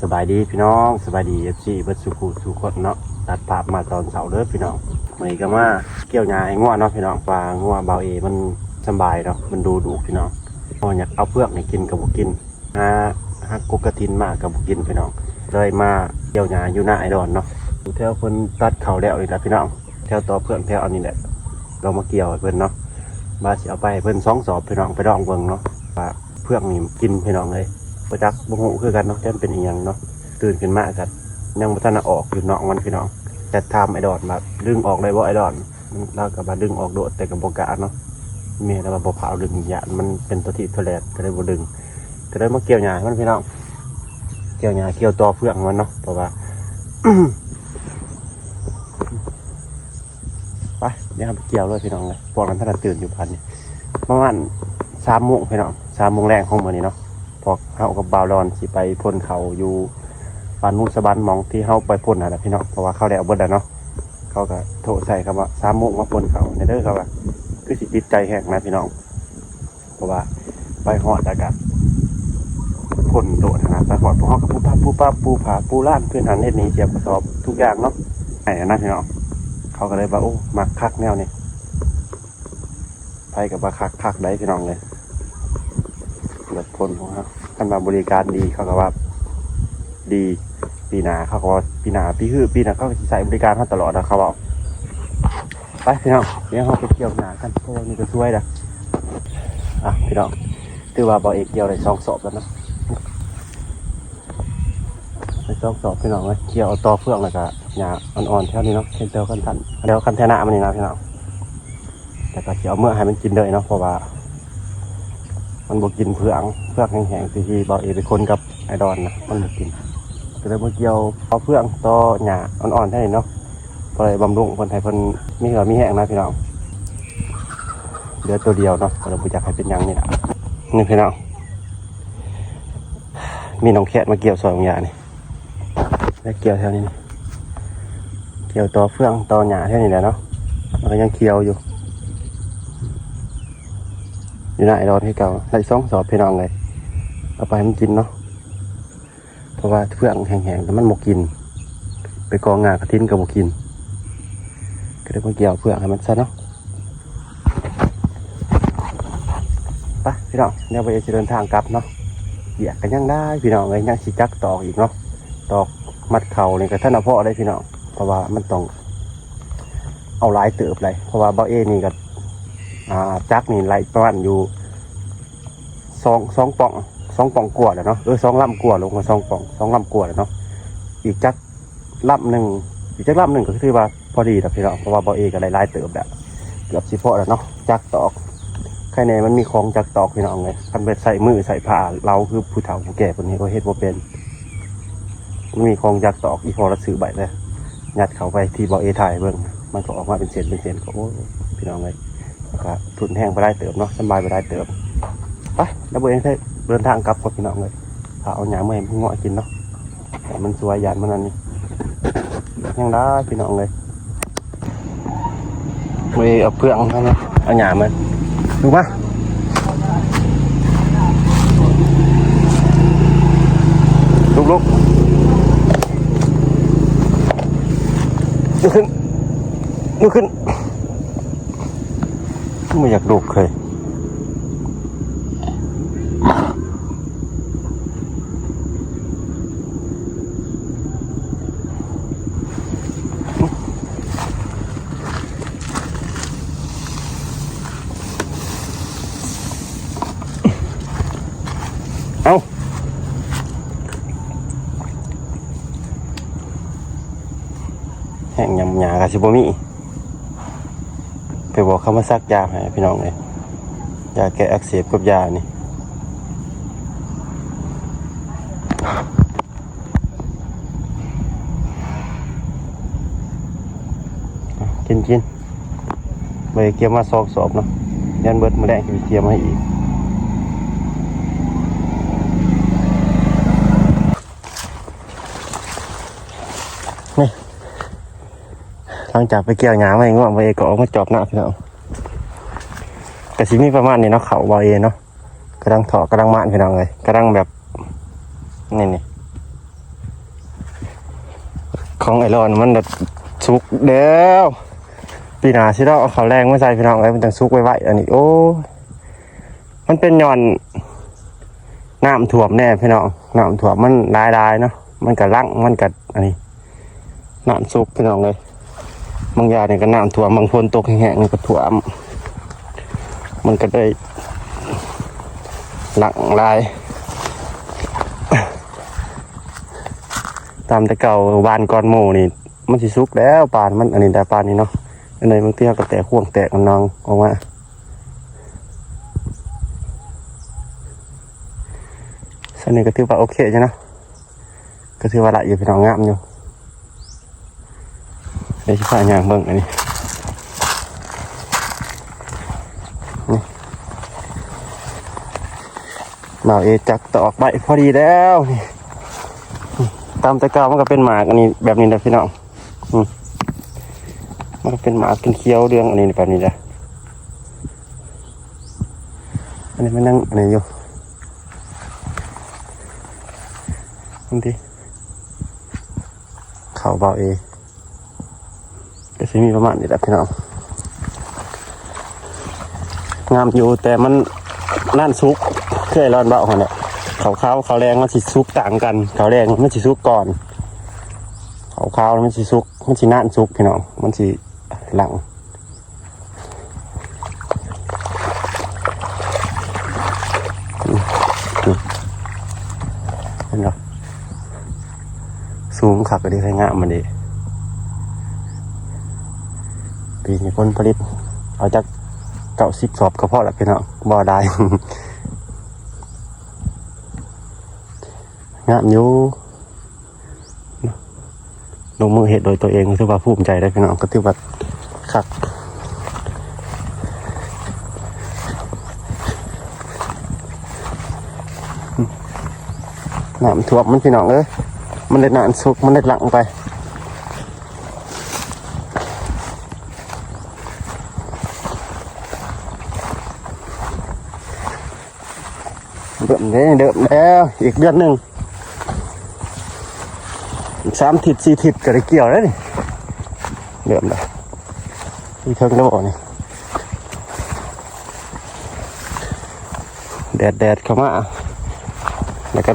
ສະບາຍດີພີ່ນ້ອງ ສະບາຍດີ ເອັຟຊີ ເບິດສູ່ຜູ້ສູ່ຄົນເນາະ. ຕັດພາບມາຕອນເຊົ້າເດີພີ່ນ້ອງ. ມື້ນີ້ກໍມາກ່ຽວຫຍ້າໃຫ້ງົວເນາະພີ່ນ້ອງ, ວ່າງົວບ່າວເອມັນສຳບາຍເນາະ, ມັນດູດຸພີ່ນ້ອງ. ເຮົາຢາກເອົາເຟືອກໃຫ້ກິນກໍບໍ່ກິນ, ຫາຫັກກົກກະທິນມາກໍບໍ່ກິນພີ່ນ້ອງ. ເລີຍມາກ່ຽວຫຍ້າຢູ່ນາອ້າຍດອນເນາະ, ຢູ່ແຖວເພິ່ນຕັດເຂົ້າແລ້ວນີ້ລະພີ່ນ້ອງ, ແຖວຕໍ່ເຟືອກແຖວອັນນີ້ແຫຼະ. ລອງມາກ່ຽວໃຫ້ເພິ່ນເນາະ, ວ່າຊິເອົາໄປໃຫ້ເພິ່ນສອງສອບພີ່ນ້ອງ, ໄປລອງເບິ່ງເນາະ ວ່າ ເຟືອກນີ້ກິນພີ່ນ້ອງເອີຍ. ບໍ່ຈັກ ບໍ່ຮູ້ຄືກັນເນາະ, ແຕ່ມັນເປັນອີ່ຫຍັງເນາະ. ຕື່ນຂຶ້ນມາກໍຍັງບໍ່ທັນໄດ້ອອກຢູ່ນອກມັນພີ່ນ້ອງ. ແຕ່ຖາມອ້າຍດອນວ່າດຶງອອກໄດ້ບໍ່ອ້າຍດອນ, ລາວກໍວ່າດຶງອອກໂລດ ແຕ່ກໍບໍ່ກ້າເນາະ. ແມ່ລາວວ່າບໍ່ພາວດຶງ, ຢ້ານມັນເປັນຕົວຖີບຕົວແລ່ນ ກໍເລີຍບໍ່ດຶງ. ກໍເລີຍມາກ່ຽວຫຍ້າໃຫ້ມັນພີ່ນ້ອງ, ກ່ຽວຫຍ້າ ກ່ຽວຕໍ່ເຟືອກໃຫ້ມັນເນາະ, ເພາະວ່າ ໄປ ດຽວເຮົາໄປກ່ຽວເລີຍພີ່ນ້ອງເອີຍ. ພວກນັ້ນພາກັນຕື່ນຢູ່ບາດນີ້ ປະມານສາມໂມງພີ່ນ້ອງ, ສາມໂມງແລງຂອງມື້ນີ້ເນາະ. ພວກເຮົາກັບບ່າວດອນຊິໄປພົ່ນເຂົ້າຢູ່ບ້ານໜູສະບັນ ໝ່ອງທີ່ເຮົາໄປພົ່ນຫັ້ນແຫຼະພີ່ນ້ອງ, ເພາະວ່າເຂົາແລ້ວເບິດແລ້ວເນາະ. ເຂົາກໍໂທໃສ່ຄຳວ່າ ສາມໂມງມາພົ່ນເຂົ້າແດ່ເດີ, ເຂົາວ່າຄືຊິຕິດໃຈແຮງນະພີ່ນ້ອງ. ເພາະວ່າໄປຮອດແລ້ວກະພົ່ນໂລດຫັ້ນນະ, ໄປຮອດພວກເຮົາກໍປຸບປັບປຸບປັບ ປູຜ້າປູລານ ເຮັດຫັ້ນເຮັດນີ້ ສຽບກະສອບທຸກຢ່າງເນາະ. ໃຫ້ນະພີ່ນ້ອງ, ເຂົາກໍເລີຍວ່າ ໂອ້ ມັກຄັກແນວນີ້, ໃຜກໍວ່າຄັກ ຄັກໄດ໋ພີ່ນ້ອງເອີຍ. ແບບພົ່ນຂອງເຮົາ ຄັນວ່າບໍລິການດີ ເຂົາກໍວ່າດີ, ປີໜ້າເຂົາກໍວ່າ ປີໜ້າ ປີຮື ປີໜ້າເຂົາກໍຊິໃຊ້ບໍລິການເຮົາຕະຫຼອດນະ ເຂົາເວົ້າ. ໄປພີ່ນ້ອງ, ດຽວເຮົາໄປກ່ຽວຫຍ້າກັນ, ເພາະວ່ານີ້ກໍສວຍລະ. ອ່ະ ພີ່ນ້ອງ, ຖືວ່າບ່າວເອກ່ຽວໄດ້ສອງສອບແລ້ວນະ, ໄດ້ສອງສອບພີ່ນ້ອງເອີຍ. ກ່ຽວເອົາຕໍເຟືອງ ແລ້ວກະຫຍ້າອ່ອນໆແຖວນີ້ເນາະ, ແຖວຄັນທັນ ແຖວຄັນແທນາມັນນີ້ນະພີ່ນ້ອງ. ແລ້ວກໍຊິເອົາເມືອໃຫ້ມັນກິນເລີຍເນາະ, ເພາະວ່າມັນບໍ່ກິນເຟືອງ, ເຟືອງແຫ້ງໆ ທີ່ ທີ່ບ່າວເອໄປຄົນກັບອ້າຍດອນນະ ມັນບໍ່ກິນ. ກໍເລີຍມາກ່ຽວເອົາເຟືອງຕໍ່ຫຍ້າອ່ອນໆແຖວນີ້ເນາະ, ພໍໄດ້ບຳລຸງເພິ່ນ ໃຫ້ເພິ່ນມີເຫື່ອມີແຮງນະພີ່ນ້ອງ. ເຫຼືອໂຕດຽວເນາະ, ກໍເລີຍບໍ່ຢາກໃຫ້ເປັນຫຍັງນີ້ລະ. ນີ້ພີ່ນ້ອງ, ມີນ້ອງແຄດມາກ່ຽວຊ່ອຍບາງຢ່ານີ້. ແລ້ວກ່ຽວແຖວນີ້ນະ, ກ່ຽວຕໍ່ເຟືອງຕໍ່ຫຍ້າແຖວນີ້ແຫຼະເນາະ, ມັນກໍຍັງຂຽວຢູ່. ຢູ່ນາອ້າຍດອນຄືເກົ່າ, ໄດ້ສອງສອບພີ່ນ້ອງເອີຍ, ເອົາໄປໃຫ້ມັນກິນເນາະ. ເພາະວ່າເຟືອງແຫ້ງໆ ແຕ່ມັນບໍ່ກິນ, ໄປກອງງ່າກະຖິນກໍບໍ່ກິນ, ກໍເລີຍມາກ່ຽວເຟືອງໃຫ້ມັນຊະເນາະ. ໄປພີ່ນ້ອງ, ດຽວບ່າວເອຊິເດີນທາງກັບເນາະ. ວຽກກໍຍັງຫຼາຍພີ່ນ້ອງເອີຍ, ຍັງຊິຈັກຕອກອີກເນາະ. ຕອກມັດເຂົ້ານີ້ກໍທັນນະພໍໄດ໋ພີ່ນ້ອງ, ເພາະວ່າມັນຕ້ອງເອົາຫຼາຍເຕີບໄດ໋, ເພາະວ່າບ່າວເອນີ້ກໍ ອ່າ ຈັກນີ້ໄລ່ປະມານຢູ່ສອງ ສອງປ່ອງ ສອງປ່ອງກວ່າແລ້ວເນາະ. ເອີ ສອງລຳກວ່າ, ລົງມາສອງປ່ອງ ສອງລຳກວ່າແລ້ວເນາະ. ອີກຈັກ ລຳໜຶ່ງ ອີກຈັກລຳໜຶ່ງກໍຖືວ່າພໍດີແລ້ວພີ່ນ້ອງ, ເພາະວ່າບ່າວເອກໍໄດ້ຫຼາຍເຕີບແລ້ວ, ເກືອບຊິພໍແລ້ວເນາະ. ຈັກຕອກ ໃຄແນ່ມັນມີຂອງຈັກຕອກພີ່ນ້ອງເອີຍ. ຄັນໄປໃຊ້ມືໃຊ້ພ້າເລົາຄືຜູ້ເຖົ້າຜູ້ແກ່ເພິ່ນເຮັດ ເຮັດບໍ່ເປັນ. ມັນມີຂອງຈັກຕອກ, ອີ່ພໍ່ລະຊື້ໄວ້ແລ້ວ ຍັດເຂົ້າໄປທີ່ບ່າວເອຖ່າຍເບິ່ງ, ມັນກໍອອກມາເປັນເສັ້ນເປັນເສັ້ນ. ກໍ ໂອ້ ພີ່ນ້ອງເອີຍ, ກໍທຸນແຮງໄປຫຼາຍເຕີບເນາະ, ສຳບາຍໄປຫຼາຍເຕີບ. ໄປ ແລ້ວບ່າວເອເດີນທາງກັບກ່ອນພີ່ນ້ອງເອີຍ, ຖ້າເອົາຫຍ້າເມືອໃຫ້ງົວກິນເນາະ. ມັນສວຍ ຢ້ານມັນອັນນີ້ ຍັງໄດ້ພີ່ນ້ອງເອີຍ. ເວີຍ ເອົາເຟືອງມາເນາະ, ເອົາຫຍ້າມາ. ລຸກມາ ລຸກ ລຸກ ລຸກຂຶ້ນ ລຸກຂຶ້ນ. ບໍ່ຢາກລຸກເລີຍ. ເອົ້າ ແຮງຫຍ້ຳຫຍ້າກໍຊິບໍ່ມີ. ໄປບອກເຂົາມາສັກຢາໃຫ້ພີ່ນ້ອງເອີຍ, ຢາແກ້ອັກເສບກັບຢານີ້. ກິນ ກິນ. ໄປກ່ຽວມາສອງສອບເນາະ, ຢ້ານເບິດ ມື້ແລງຊິໄປກ່ຽວມາໃຫ້ອີກ. ນີ້ ຫຼັງຈາກໄປກ່ຽວຫຍ້າມາໃຫ້ງົວ ບ່າວເອກໍອອກມາຈອບນາພີ່ນ້ອງ. ກະຊິມີປະມານນີ້ເນາະ, ເຂົ້າບ່າວເອເນາະ, ກຳລັງເທາະ ກຳລັງໝານພີ່ນ້ອງເອີຍ, ກຳລັງແບບ ນີ້ ນີ້ ຂອງໄອລອນມັນລະສຸກແລ້ວ ປີໜ້າຊິລອງເອົາເຂົ້າແລງມາໃສ່ພີ່ນ້ອງເອີຍ ມັນຈັ່ງສຸກໄວໆ ອັນນີ້ ໂອ້ຍ ມັນເປັນຍ້ອນນ້ຳຖ້ວມແດ່ພີ່ນ້ອງ ນ້ຳຖ້ວມມັນຫຼາຍໆເນາະ ມັນກະຫຼັ່ງ ມັນກະອັນນີ້ ນ້ຳສຸກພີ່ນ້ອງເອີຍ ບາງຢ່າງນີ້ກະນ້ຳຖ້ວມ ບາງຝົນຕົກແຮງໆນີ້ກະຖ້ວມ ມັນກະໄດ້ຫຼັ່ງຫຼາຍ ຕາມແຕ່ເກົ່າຫວ່ານກ່ອນໝູ່ນີ້ ມັນຊິສຸກແລ້ວ ປານມັນອັນນີ້ໄດ້ປານນີ້ເນາະ ອັນໃດບາງເທື່ອກະແຕກພວງແຕກໜອງອອກມາ ສ່ຳນີ້ກະຖືວ່າໂອເຄຢູ່ເນາະ ກະຖືວ່າຫຼາຍຢູ່ພີ່ນ້ອງ ງາມຢູ່ ດຽວຊິພາຍ່າງເບິ່ງອັນນີ້ ນີ້ ບ່າວເອຈັກຕອກໄວ້ພໍດີແລ້ວ ນີ້ ຕາມແຕ່ເກົ່າມັນກະເປັນໝາກອັນນີ້ແບບນີ້ແຫຼະພີ່ນ້ອງ ອືມ ມັນກະເປັນໝາກເປັນຂຽວເຫຼືອງອັນນີ້ແບບນີ້ແຫຼະ ອັນນີ້ມັນຍັງອັນນີ້ຢູ່ ເບິ່ງຕິ ເຂົ້າບ່າວເອ ກະຊິມີປະມານນີ້ແຫຼະພີ່ນ້ອງ ງາມຢູ່ ແຕ່ມັນນັ້ນສຸກ ຄືໄອລອນເວົ້າຫັ້ນແຫຼະ ເຂົ້າຂາວເຂົ້າແລງມັນຊິສຸກຕ່າງກັນ ເຂົ້າແລງມັນຊິສຸກກ່ອນ ເຂົ້າຂາວມັນຊິສຸກ ມັນຊິນັ້ນສຸກພີ່ນ້ອງ ມັນຊິຫຼັ່ງ ເຫັນບໍ່? ສູງຄັກເດ ໃຫ້ງາມມັນເດ. ປີນີ້ຜົນຜະລິດເອົາຈັກເກົ້າສິບສອບກໍພໍລະພີ່ນ້ອງ ບໍ່ຫຼາຍ. ງາມຢູ່. ລົງມືເຮັດໂດຍຕົວເອງ ຖືວ່າພູມໃຈເດ້ພີ່ນ້ອງ ກໍຖືວ່າຄັກ. ນ້ຳຖ້ວມມັນພີ່ນ້ອງເອີຍ ມັນໄດ້ນານສຸກ ມັນໄດ້ຫຼັ່ງໄປ. ເລີ່ມເດ້ ເລີ່ມແລ້ວ ອີກເດືອນໜຶ່ງ ສາມທິດສີ່ທິດກໍໄດ້ກ່ຽວແລ້ວນີ້. ເລີ່ມແລ້ວ ທີ່ເທິງແລ້ວບໍ່ນີ້ ແດດ ແດດເຂົ້າມາ ແລ້ວກໍ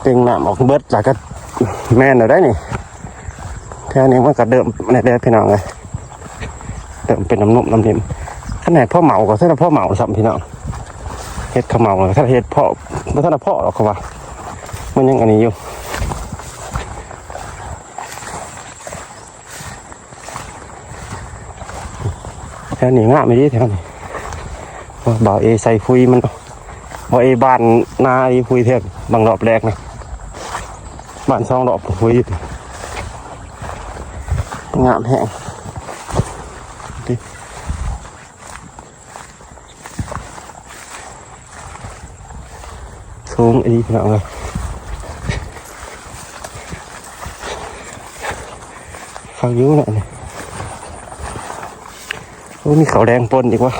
ເຕັງນ້ຳອອກເບິດ ແລ້ວກໍແມ່ນແລ້ວໄດ໋ນີ້. ແຖວນີ້ມັນກໍເລີ່ມແນ່ໆ ພີ່ນ້ອງເອີຍ ເລີ່ມເປັນນ້ຳນຸ້ມນ້ຳນິ່ມ. ຄັນໃຫ້ພໍເໝົາກໍທັນໄດ້ພໍເໝົາຊ້ຳພີ່ນ້ອງ ເຮັດເຂົ້າເໝົາກໍທັນເຮັດພໍ ບໍ່ທັນໄດ້ພໍດອກ ເຂົາວ່າມັນຍັງອັນນີ້ຢູ່. ແຖວນີ້ງາມອີ່ຫຼີ ແຖວນີ້ ບ່າວເອໃສ່ປຸ໋ຍມັນ ບໍ່ເອ ບ້ານນາອີ່ປຸ໋ຍເທື່ອ ບາງລອບແລກນະ ບ້ານສອງລອບປຸ໋ຍ ງາມແຮງ. ສູງອີ່ຫຼີພີ່ນ້ອງເອີຍ ຄັກຢູ່ນະນີ້. ໂອ້ ມີເຂົ້າແລງປົນອີກວະ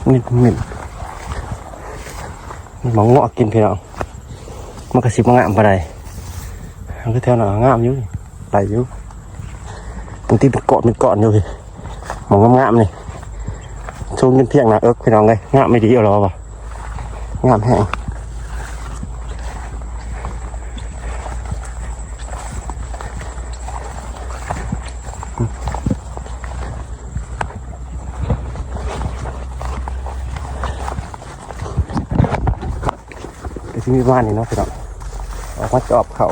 ມິດໆ ມີໝາກເງາະກິນພີ່ນ້ອງ. ມັນກໍຊິບໍ່ງາມປານໃດ ມັນຄືແຖວໜ້າງາມຢູ່ ໄດ້ຢູ່ ມັນຕິດເປັນກ້ອນເປັນກ້ອນຢູ່ ໝາກງາມໆ ນີ້ ສູງຈົນພຽງໜ້າເອິກພີ່ນ້ອງເອີຍ ງາມອີ່ຫຼີ ເອົາລະວ່າ ງາມແຮງ. ກໍຊິມີປະມານນີ້ເນາະພີ່ນ້ອງ ອອກມາຈອບເຂົ້າ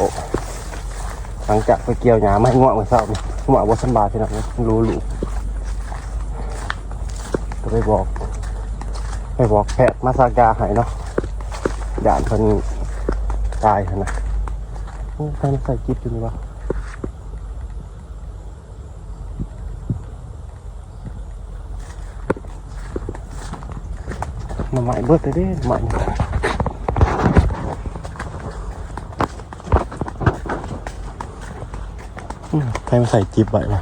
ຫຼັງຈາກໄປກ່ຽວຫຍ້າມາໃຫ້ງົວມື້ເຊົ້ານີ້ ງົວບໍ່ສຳບາຍພີ່ນ້ອງ ຮູ້ລູກ ກໍໄປບອກ ໄປບອກແພດມາສັກຢາໃຫ້ເນາະ ຢ້ານເພິ່ນຕາຍຫັ້ນນະ. ໂອ້ ໃຜມາໃສ່ຈິບຢູ່ນີ້ວະ? ໜໍ່ໄມ້ເບິດເດ້ ໜໍ່ໄມ້ ອືມ ໃຜມາໃສ່ຈິບໄວ້ວະ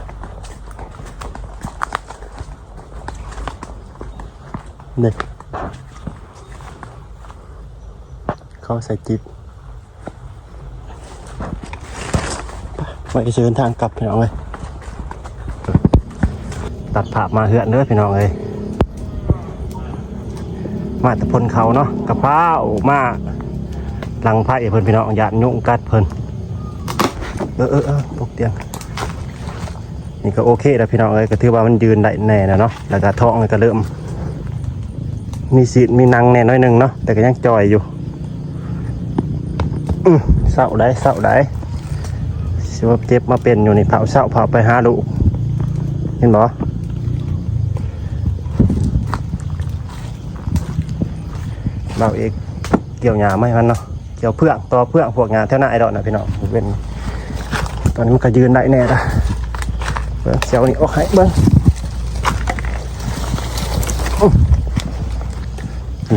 ເດ້ ເຂົາໃສ່ຈິບ. ໄປເດີນທາງກັບພີ່ນ້ອງເອີຍ. ຕັດພາບມາເຮືອນເດີພີ່ນ້ອງເອີຍ. ມາແຕ່ພົນເຂົ້າເນາະ ກະຟ້າວມາຫຼັງໄພ້ເພິ່ນພີ່ນ້ອງ ຢ້ານຍຸງກັດເພິ່ນ. ເອີໆໆ ຕົກຕຽງ. ນີ້ກໍໂອເຄແລ້ວພີ່ນ້ອງເອີຍ ກໍຖືວ່າມັນຢືນໄດ້ແນ່ແລ້ວເນາະ ແລ້ວກໍທ້ອງນີ້ກໍເລີ່ມມີຊີ້ນມີໜັງແນ່ໜ້ອຍໜຶ່ງເນາະ ແຕ່ກໍຍັງຈ່ອຍຢູ່. ອື ເຊົາໄດ໋ ເຊົາໄດ໋ ຊິວ່າເຈັບມາເປັນຢູ່ນີ້ ຟ້າວເຊົາ ຟ້າວໄປຫາລູກ ເຫັນບໍ່? ບ່າວເອກກ່ຽວຫຍ້າມາໃຫ້ມັນເນາະ ກ່ຽວເຟືອງ ຕໍ່ເຟືອງ ພວກຫຍ້າແຖວໜ້າໄອ້ດອກນະພີ່ນ້ອງ. ເປັນ ຕອນນີ້ມັນກໍຢືນໄດ້ແນ່ລະ ເບິ່ງ ຊິເອົານີ້ອອກໃຫ້ເບິ່ງ.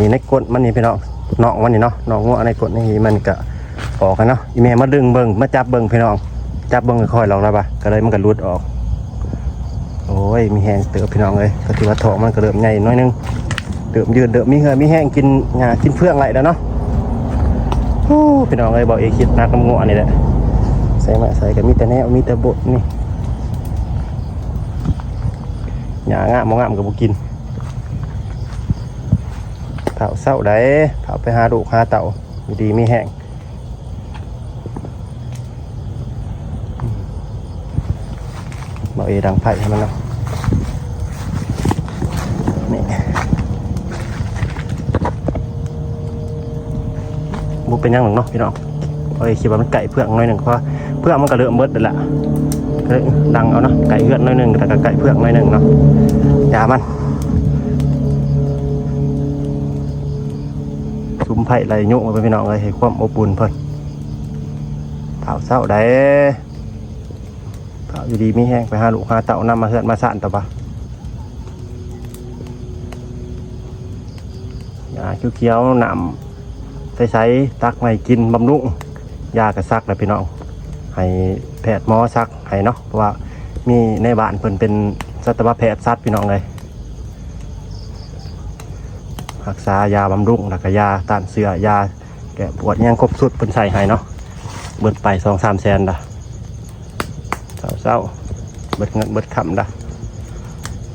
ນີ້ໃນກົ້ນມັນນີ້ພີ່ນ້ອງ ນ້ອງມັນນີ້ເນາະ ນ້ອງງົວໃນກົ້ນນີ້ ມັນກະອອກແລ້ວເນາະ. ອີ່ແມ່ມາດຶງເບິ່ງ ມາຈັບເບິ່ງພີ່ນ້ອງ ຈັບເບິ່ງຄ່ອຍໆ ລອງລະບາ ກໍເລີຍມັນກໍຫຼຸດອອກ. ໂອ້ຍ ມີແຮງເຕີບພີ່ນ້ອງເອີຍ ກໍຖືວ່າທ້ອງມັນກໍເລີ່ມໃຫຍ່ໜ້ອຍໜຶ່ງ ເລີ່ມຍືດ ເລີ່ມມີເຫື່ອມີແຮງ ກິນຫຍ້າກິນເຟືອງໄດ້ແລ້ວເນາະ. ໂອ້ ພີ່ນ້ອງເອີຍ ບ່າວເອກຄິດໜັກນຳງົວນີ້ແຫຼະ ໃສ່ມາໃສ່ກໍມີແຕ່ແນວ ມີແຕ່ບົດນີ້ ຫຍ້າງາມບໍ່ງາມກໍບໍ່ກິນ. ຟ້າວເຊົາໄດ໋ ຟ້າວໄປຫາລູກຫາເຕົ້າ ຢູ່ດີມີແຮງ. ບ່າວເອກດັງໄຟໃຫ້ມັນເນາະ ນີ້ ບໍ່ເປັນຫຍັງດອກເນາະພີ່ນ້ອງ. ເອີຍ ຄິດວ່າມັນໃກ້ເຟືອງໜ້ອຍໜຶ່ງ ເພາະວ່າເຟືອງມັນກໍເລີ່ມເບິດແລ້ວລະ ກໍເລີຍດັງເອົາເນາະ ໃກ້ເຮືອນໜ້ອຍໜຶ່ງ ແລ້ວກໍໃກ້ເຟືອງໜ້ອຍໜຶ່ງເນາະ ຢ່າມັນ ສຸມໄຟໄລ່ຍຸງເພິ່ນພີ່ນ້ອງເອີຍ ໃຫ້ຄວາມອົບອຸ່ນເພິ່ນ. ຟ້າວເຊົາໄດ໋ ຟ້າວຢູ່ດີມີແຮງ ໄປຫາລູກຫາເຕົ້າ ນຳມາເຮືອນມາຊານຕະບະ. ຫຍ້າຂຽວໆ ນ້ຳໃສໆ ຕັກມາໃຫ້ກິນບຳລຸງ. ຢາກໍສັກແລ້ວພີ່ນ້ອງ ໃຫ້ແພດໝໍສັກໃຫ້ເນາະ ເພາະວ່າມີໃນບ້ານເພິ່ນເປັນສັດຕະວະແພດສັດພີ່ນ້ອງເອີຍ ຮັກສາຢາບຳລຸງ ແລ້ວກໍຢາຕ້ານເຊື້ອ ຢາແກ້ປວດ ຫຍັງຄົບຊຸດເພິ່ນໃສ່ໃຫ້ເນາະ. ເບິດໄປສອງສາມແສນດາ ເຊົາໆ ເບິດເງິນເບິດຄຳດາ.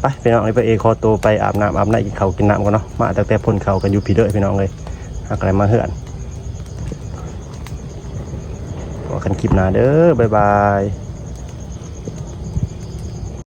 ໄປພີ່ນ້ອງເອີຍ ພະເອກຂໍໂຕໄປອາບນ້ຳອາບໃນ ກິນເຂົ້າກິນນ້ຳກ່ອນເນາະ. ມາຕັ້ງແຕ່ພົ້ນເຂົ້າກໍຢູ່ພີ້ເດີພີ່ນ້ອງເອີຍ ຫາກໍໄດ້ມາເຮືອນ. ພໍ້ກັນຄລິບໜ້າເດີ ບາຍບາຍ.